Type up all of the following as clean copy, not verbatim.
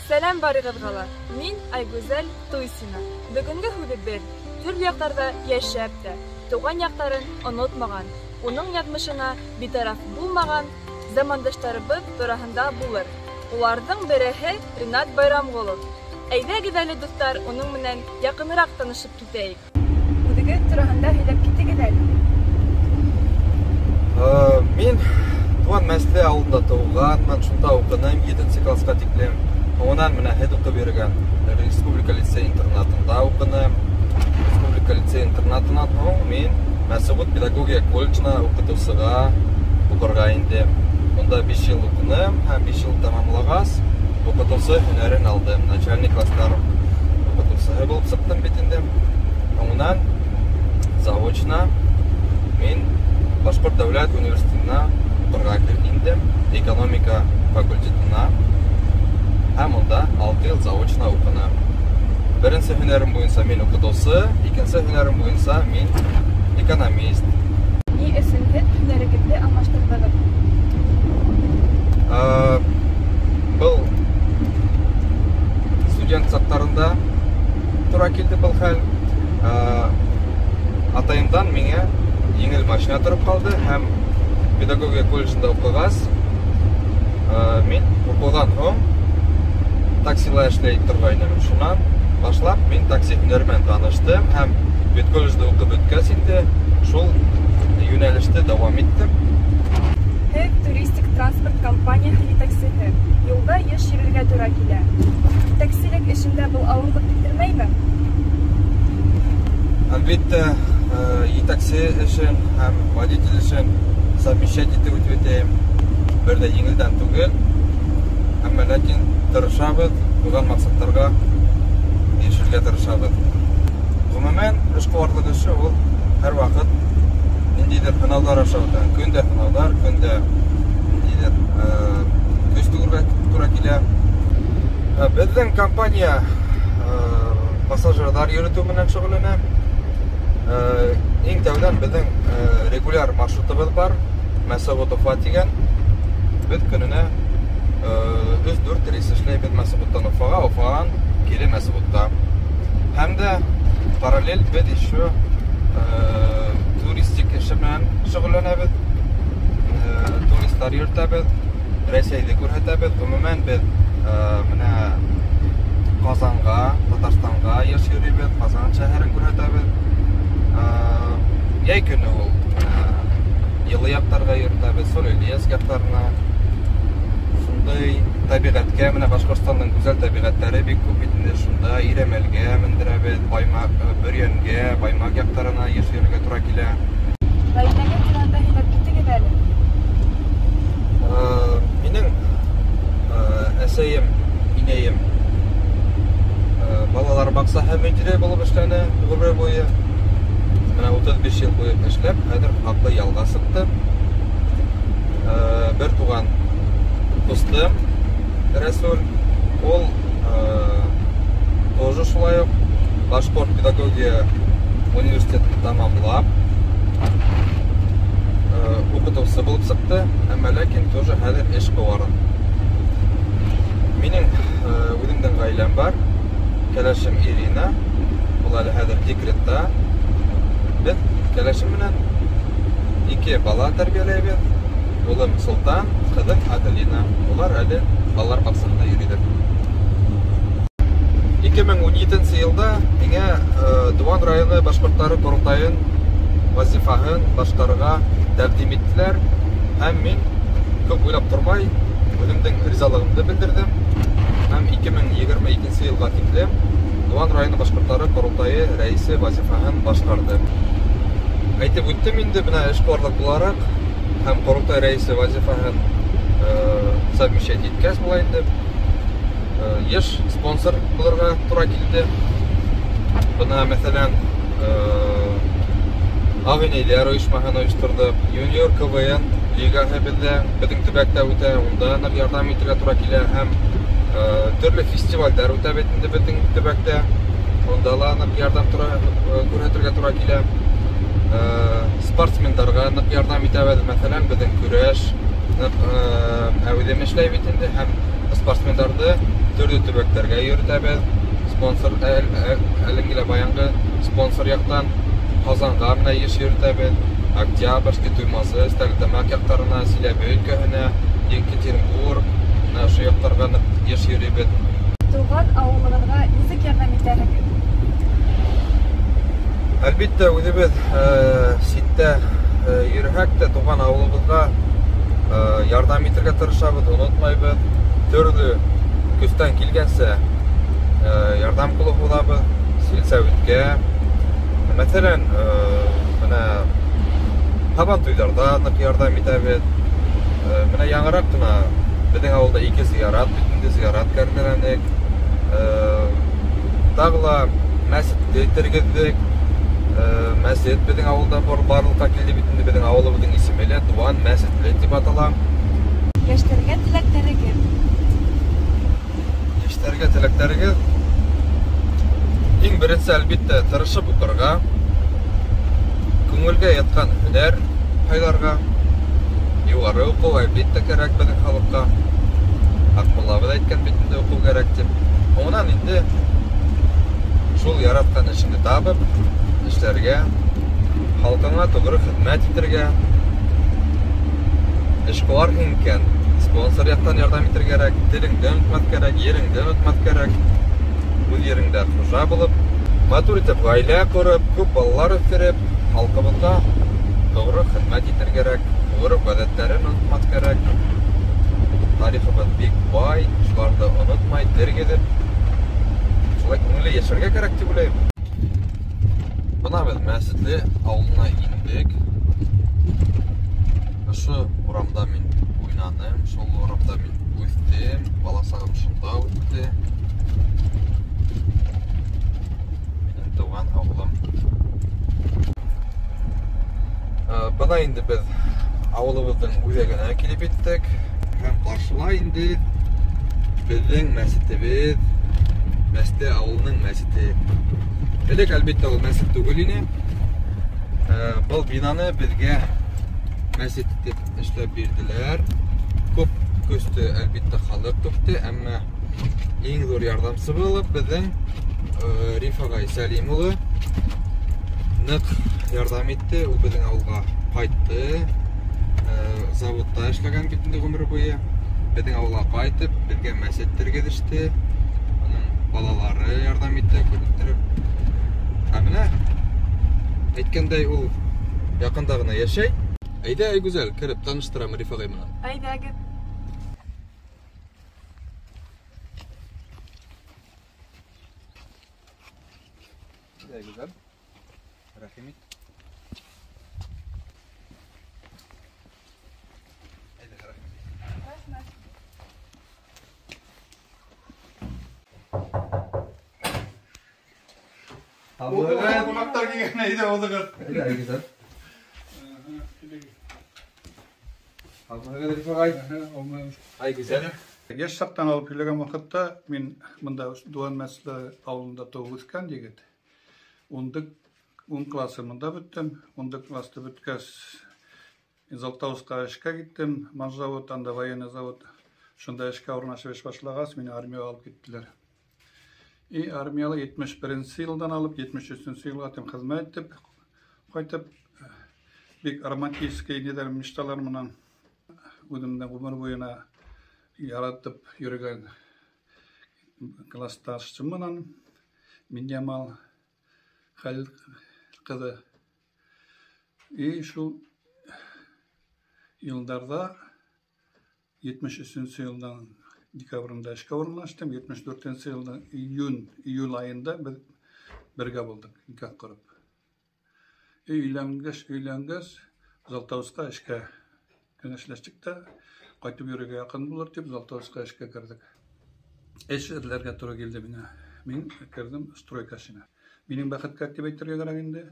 Сәләм барығыҙға ла! Мин Айгүзәл Туйсина. Бөгөнгө һүҙебеҙ төрлө яҡтарҙа йәшәп тә, тыуған яҡтарын онотмаған, уның яҙмышына битараф булмаған замандаштарыбыҙ тураһында булыр. Уларҙың береһе Ринат Байрамғолов. Әйҙәгеҙ әле, дуҫтар, уның менән яҡыныраҡ танышып китәйек. Үҙегеҙ тураһында һөйләп китегеҙ әле. Мин туған Мәсле ауылында тыуғанмын, шунда уҡыным 7 классҡа тиклем. Һуңынан менә һеҙ уҡып йөрөгән Республика лицей интернатында уҡыным. Республика лицей интернатынан һуң мин Мәсғүт педагогия колледжына уҡытыусыға уҡырға индем. Унда 5 йыл уҡыным һәм 5 йыл тамамлағас уҡытыусы һөнәрен алдым. Начальный класстар уҡытыусыһы булып сыҡтым бит инде. Һуңынан заочно мин Башҡорт дәүләт университетына уҡырға индем, экономика факультетына, һәм унда 6 йыл заочно уҡыным. Беренсе һөнәрем буйынса мин уҡытыусы, икенсе һөнәрем буйынса мин экономист. Ни өсөн һеҙ һөнәрегеҙҙе алмаштырҙығыҙ? Был студент саҡтарында тура килде был хәл. Атайымдан миңә еңел машина тороп ҡалды һәм педагогия колледжында уҡығас, мин уҡыуҙан һуң таксила эшләй торғайным. Шунан башлап мин такси һөнәре менән таныштым һәм педколледжда уҡып бөткәс инде шул йүнәлеште дауам иттем. Һеҙ туристик транспорт компанияһы етәксеһе. Юлда йыш йөрөргә тура килә. Етәкселек эшендә был ауырлыҡ килтермәйме? Әлбиттә, етәксе эшен һәм водитель эшен совмещать итеп үтеп, бер ҙә еңелдән түгел. Әммә ләкин тырышабыҙ, ҡуйған маҡсаттарға ирешергә тырышабыҙ. Ғөмүмән, эшҡыуарлыҡ эше ул һәр ваҡыт ниндәйҙер һынауҙар аша үтә. Көн дә һынауҙар, көн дә ниндәйҙер көс түгергә тура килә. Беҙҙең компания пассажирҙар йөрөтөү менән шөғөлләнә. Иң тәүҙән беҙҙең регуляр маршрутыбыҙ бар, Мәсәғүт Уфа тигән. Беҙ көнөнә өс-дүрт рейс эшләйбеҙ Мәсәғүттән Уфаға, Уфанан кире Мәсәғүттә. Һәм дә параллель беҙ еще туристик эше менән шөғөлләнәбеҙ. Туристар йөрөтәбеҙ, Рәсәйҙе күрһәтәбеҙ. Ғөмүмән, беҙ менә Ҡазанға, Татарстанға йыш йөрөйбөҙ, Ҡазан шәһәрен күрһәтәбеҙ. Йәй көнө ул йылы яҡтарға йөрөтәбеҙ, Соль-Илецк яҡтарына. Шундай тәбиғәткә, менә Башҡортостандың гүзәл тәбиғәттәре бик күп бит инде, шунда Ирәмәлгә мендерәбеҙ, Баймаҡ, Бөрйәнгә, Баймаҡ яҡтарына йыш йөрөргә тура килә. Ғаиләгеҙ тураһында һөйләп китегеҙ әле. Минең әсәйем, инәйем балалар баҡсаһы мөдире булып эшләне ғүмер буйы. Менә 35 йыл буйы эшләп, хәҙер хаҡлы ялға сыҡты. Бер туған ҡустым Рәсүл, ул тоже шулай уҡ Башҡорт педагогия университетын тамамлап, уҡытыусы булып сыҡты, әммә ләкин тоже хәҙер эшҡыуар. Минең үҙемдең ғаиләм бар, кәләшем Ирина, ул әле хәҙер декретта. Беҙ кәләшем менән 2 бала тәрбиәләйбеҙ. Улым Солтан, ҡыҙым Аделина. Улар әле балалар баҡсаһында йөрөйҙәр. 2017 йылда миңә Дыуан районы башҡорттары ҡоролтайын вазифаһын башҡарырға тәҡдим иттеләр. Һәм мин күп уйлап тормай үҙемдең ризалығымды белдерҙем. Һәм 2022 йылға тиклем Дыуан районы башҡорттары ҡоролтайы рәйесе вазифаһын башҡарҙы. Әйтеп үттем инде, бына эшҡыуарлыҡ булараҡ һәм ҡоролтай рәйесе вазифаһын совмещать иткәс була инде. Йыш спонсор булырға тура килде. Бына, мәҫәлән, Ағ инәйҙәр ойошмаһын ойошторҙоҡ. Юниор КВН лигаһы беҙҙең төбәктә үтә, унда ныҡ ярҙам итергә тура килә. Һәм төрлө фестивалдәр үтә бит инде беҙҙең төбәктә. Унда ла ныҡ ярҙам күрһәтергә тура килә. Спортсмендарға ныҡ ярҙам итәбеҙ. Мәҫәлән, беҙҙең көрәш ныҡ әүҙем эшләй бит инде, һәм спортсмендарҙы Төрлө төбәктәргә йөрөтәбеҙ. Спонсор әлеге лә баянғы спонсор яҡтан Ҡазанға менә йыш йөрөтәбеҙ. Октябрьский, Туймазы, Стәрлетамаҡ яҡтарына, Силәбе өлкәһенә, Екатеринбург, менә ошо яҡтарға ныҡ йыш йөрөйбөҙ. Туған ауылығыҙға нисек ярҙам итәһегеҙ? Әлбиттә, үҙебеҙ ситтә йөрөһәк тә туған ауылыбыҙға ярҙам итергә тырышабыҙ, онотмайбыҙ. Төрлө көстән килгәнсә ярҙам ҡулы һуҙабыҙ сельсоветкә. Мәҫәлән, бына һабантуйҙарҙа ныҡ ярҙам итәбеҙ. Бына яңыраҡ ҡына беҙҙең ауылда 2 зыярат бит инде, зыярат кәрҙеләнек. Тағы ла мәсетте тергеҙҙек. Мәсет беҙҙең ауылда барлыҡҡа килде бит инде, беҙҙең ауылыбыҙҙың исеме лә Туған Мәсетле тип атала. Йәштәргә теләктәрегеҙ? Йәштәргә теләктәрегеҙ? Иң беренсе, әлбиттә, тырышып уҡырға, күңелгә ятҡан һөнәр һайларға, юғары уҡыу әлбиттә кәрәк беҙҙең халыҡҡа. Аҡмуллабыҙ әйткән бит инде, уҡыу кәрәк тип. Һуңынан инде шул яратҡан эшеңде табып, эшләргә, халҡыңа тоғро хеҙмәт итергә, эшҡыуарһың икән, спонсор яҡтан ярҙам итергә кәрәк, телеңде онотмаҫ кәрәк, ереңде онотмаҫ кәрәк, үҙ ереңдә хужа булып, матур итеп ғаилә ҡороп, күп балалар үҫтереп, халҡыбыҙға тоғро хеҙмәт итергә кәрәк, ғөрөф-ғәҙәттәрен онотмаҫ кәрәк. Тарихыбыҙ бик бай, шуларҙы онотмай, тергеҙеп, шулай күңелле йәшәргә кәрәк тип уйлайым. Бына беҙ Мәсетле ауылына индек. Ошо урамда мин уйнаным, шул урамда мин үҫтем, бала сағым шунда үтте. Минең тыуған ауылым. Бына инде беҙ ауылыбыҙҙың үҙәгенә килеп еттек. Һәм ҡаршыла инде беҙҙең мәсетебеҙ, Мәсетле ауылының мәсете. Элек, әлбиттә, ул мәсет түгел ине. Был бинаны беҙгә мәсет итеп эшләп бирҙеләр. Күп көстө, әлбиттә, халыҡ түкте, әммә иң ҙур ярҙамсы булып беҙҙең Риф ағай Сәлим улы ныҡ ярҙам итте. Ул беҙҙең ауылға ҡайтты. Заводта эшләгән бит инде ғүмер буйы. Беҙҙең ауылға ҡайтып, беҙгә мәсет тергеҙеште. Уның балалары ярҙам итте, күп иттереп. Ә менә әйткәндәй, ул яҡында ғына йәшәй. Әйҙә, Айгүзәл, кереп таныштырам Риф ағай менән. Әйҙәгеҙ. Әйҙә, Айгүзәл. Рәхим ит. Әйҙә, рәхим ит. Рәхмәт. Һаумыһығыҙ. Ҡунаҡтар килгән, әйҙә, уҙығыҙ. Әйҙә, Айгүзәл. Һаумыһығыҙ, Риф ағай. Һаумыһығыҙ. Айгүзәл. Йәш саҡтан алып һөйләгән ваҡытта мин бында Дыуан Мәсетле ауылында тыуып үҫкән егет. Ун классы мында бөттөм. Унды классты бөткәс, Золотоустҡа эшкә киттем. Манжзавод, анда военный завод. Шунда эшкә урынлашып эш башлағас, мине армияға алып киттеләр. И армияла етмеш беренсе йылдан алып, етмеш өсөнсө йылға тиклем хеҙмәт итеп, ҡайтып, бик романтический ниҙәр, мечталар менән үҙемдең ғүмер буйына яратып йөрөгән классташым менән Минйамал Хәлил ҡыҙы. И шул йылдарҙа етмеш өсөнсө йылдан декабрында эшкә урынлаштым. Етмеш дүртенсе йылдың июль айында беҙ бергә булдыҡ, никах ҡороп. И өйләнгәс Золотоустҡа эшкә кәңәшләштек тә, ҡайтып йөрөргә яҡын булыр тип Золотоустҡа эшкә керҙек. Эш эҙләргә тура килде миңә. Мин керҙем стройка эшенә. Минең бәхеткә тип әйтергә кәрәк инде.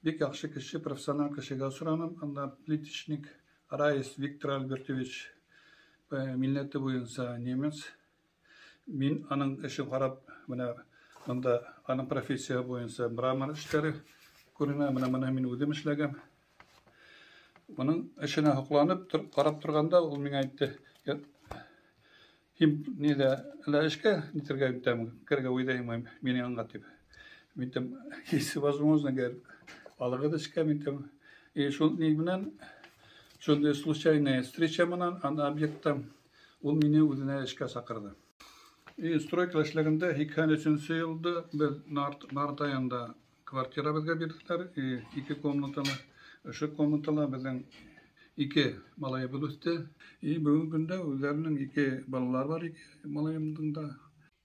Бик яҡшы кеше, профессионал кешегә осраным. Анда плиточник Раис Виктор Альбертович, милләте буйынса немец. Мин аның эшен ҡарап, бына бында аның профессия буйынса мрамор эштәре күренә. Бына моны мин үҙем эшләгән. Уның эшенә һоҡланып ҡарап торғанда ул миңә әйтте: Һин ниҙә әллә эшкә нитергә итәм, керергә уйлайһыңмы минең янға тип. Мин әйтәм, если возможно, говорит, алығыҙ эшкә, мин әйтәм. И шул ни менән, шундай случайная встреча менән анда объектта ул мине үҙенә эшкә саҡырҙы. И стройка эшләгәндә 83 йылда беҙ Нартаянда квартира беҙгә бирҙеләр, и 2 комнаталы. Ошо комнатала беҙҙең 2 малайыбыҙ үҫте. И бөгөнгө көндә үҙҙәренең 2 балалары бар, 2 малайымдың да.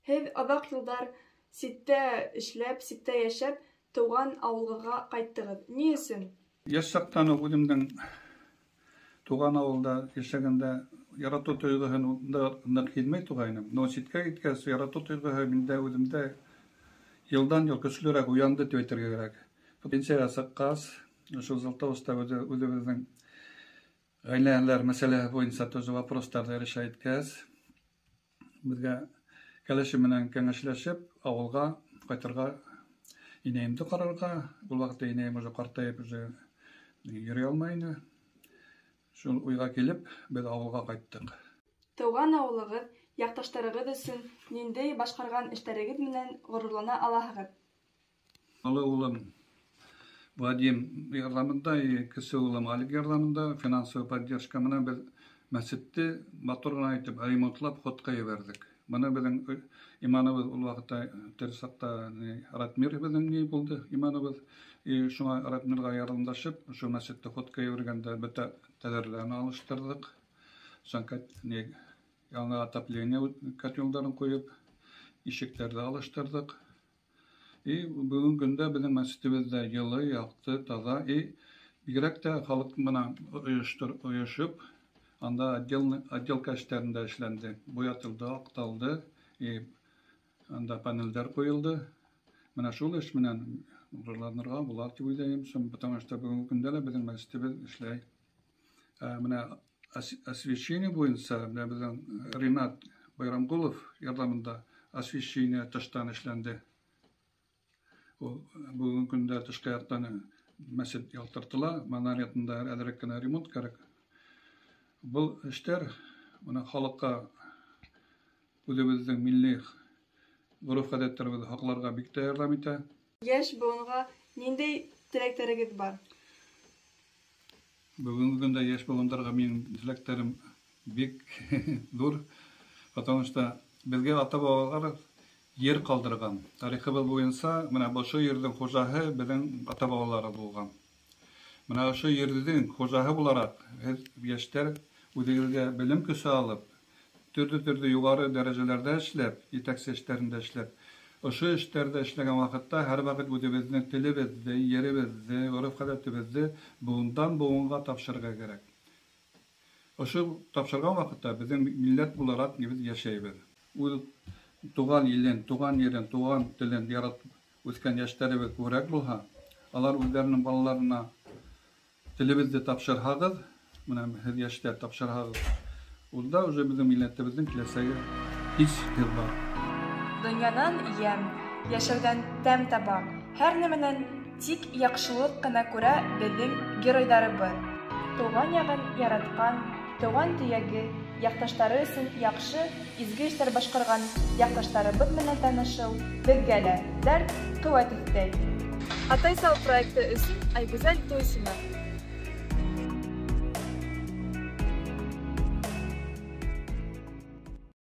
Һеҙ оҙаҡ йылдар ситтә эшләп, ситтә йәшәп, тыуған ауылға ҡайттығыҙ. Ни өсөн? Йәш саҡтан уҡ үҙемдең тыуған ауылда йәшәгәндә яратыу тойғоһон ныҡ һиҙмәй торғайным. Но ситкә киткәс, яратыу тойғоһо миндә үҙемдә йылдан-йыл көслөрәк уянды тип әйтергә кәрәк. Пенсияға сыҡҡас, ошо Златоуста үҙебеҙҙең ғаиләләр мәсьәләһе буйынса тоже вопростарҙы решать иткәс, беҙгә кәләшем менән кәңәшләшеп, ауылға ҡайтырға, инәйемде ҡарарға. Ул ваҡытта инәйем уже ҡартайып, уже йөрөй алмай ине. Шул уйға килеп, беҙ ауылға ҡайттыҡ. Тыуған ауылығыҙ, яҡташтарығыҙ өсөн ниндәй башҡарған эштәрегеҙ менән ғорурлана алаһығыҙ? Оло улым Вадим ярҙамында, и кесе улым Алик ярҙамында финансовый поддержка менән беҙ мәсетте матур ғына итеп ремонтлап ходҡа ебәрҙек. Быны беҙҙең иманыбыҙ ул ваҡытта тере саҡта Ратмир беҙҙең ни булды, иманыбыҙ. И шуңа Ратмирға ярҙамлашып, ошо мәсетте ходҡа ебәргәндә бөтә тәҙрәләрен алыштырҙыҡ. Сәнкәт яңы отопление котелдарын ҡуйып, ишектәрҙе алыштырҙыҡ. И бөгөнгө көндә беҙҙең мәсетебеҙ ҙә йылы, яҡты, таҙа. И бигерәк тә халыҡ менән ойошоп, анда отделка эштәрендә эшләнде. Буятылды, аҡталды, и анда панелдәр ҡуйылды. Менә шул эш менән ғорурланырға була тип уйлайым. Потому что бөгөнгө көндә лә беҙҙең мәсетебеҙ эшләй. Менә освещение буйынса, менә беҙҙең Ринат Байрамғолов ярҙамында освещение тыштан эшләнде. Ул бөгөнгө көндә тышҡы яҡтан мәсет ялтыртыла, манаретында әҙерәк кенә ремонт кәрәк. Был эштәр менә халыҡҡа үҙебеҙҙең милли ғөрөф-ғәҙәттәребеҙҙе һаҡларға бик тә ярҙам итә. Йәш быуынға ниндәй теләктәрегеҙ бар? Бөгөнгө көндә йәш быуындарға минең теләктәрем бик ҙур, потому что беҙгә ата-бабалар ер ҡалдырған. Тарихыбыҙ буйынса менә ошо ерҙең хужаһы беҙҙең ата-бабалары булған. Менә ошо ерҙең хужаһы булараҡ һеҙ йәштәр үҙегеҙгә белем көсө алып, төрлө-төрлө юғары дәрәжәләрҙә эшләп, етәксе эштәрендә эшләп, ошо эштәрҙә эшләгән ваҡытта һәр ваҡыт үҙебеҙҙең телебеҙҙе, еребеҙҙе, ғөрөф-ғәҙәтебеҙҙе быуындан быуынға тапшырырға кәрәк. Ошо тапшырған ваҡытта беҙҙең милләт булараҡ беҙ йәшәйбеҙ. Үҙ туған илен, туған ерен, туған телен яратып үҫкән йәштәребеҙ күберәк булһа, алар үҙҙәренең балаларына телебеҙҙе тапшырһағыҙ, менә һеҙ йәштәр тапшырһағыҙ, унда уже беҙҙең милләтебеҙҙең киләсәге һис һүҙ бар. Донъянан йәм, йәшәүҙән тәм таба, һәр нәмәнән тик яҡшылыҡ ҡына күрә беҙҙең геройҙарыбыҙ. Тыуған яғын яратҡан, тыуған төйәге, яҡташтары өсөн яҡшы, изге эштәр башҡарған яҡташтарыбыҙ менән танышыу беҙгә лә дәрт, ҡеүәт өҫтәй. Атайсал проекты өсөн Айгүзәл Туйсина.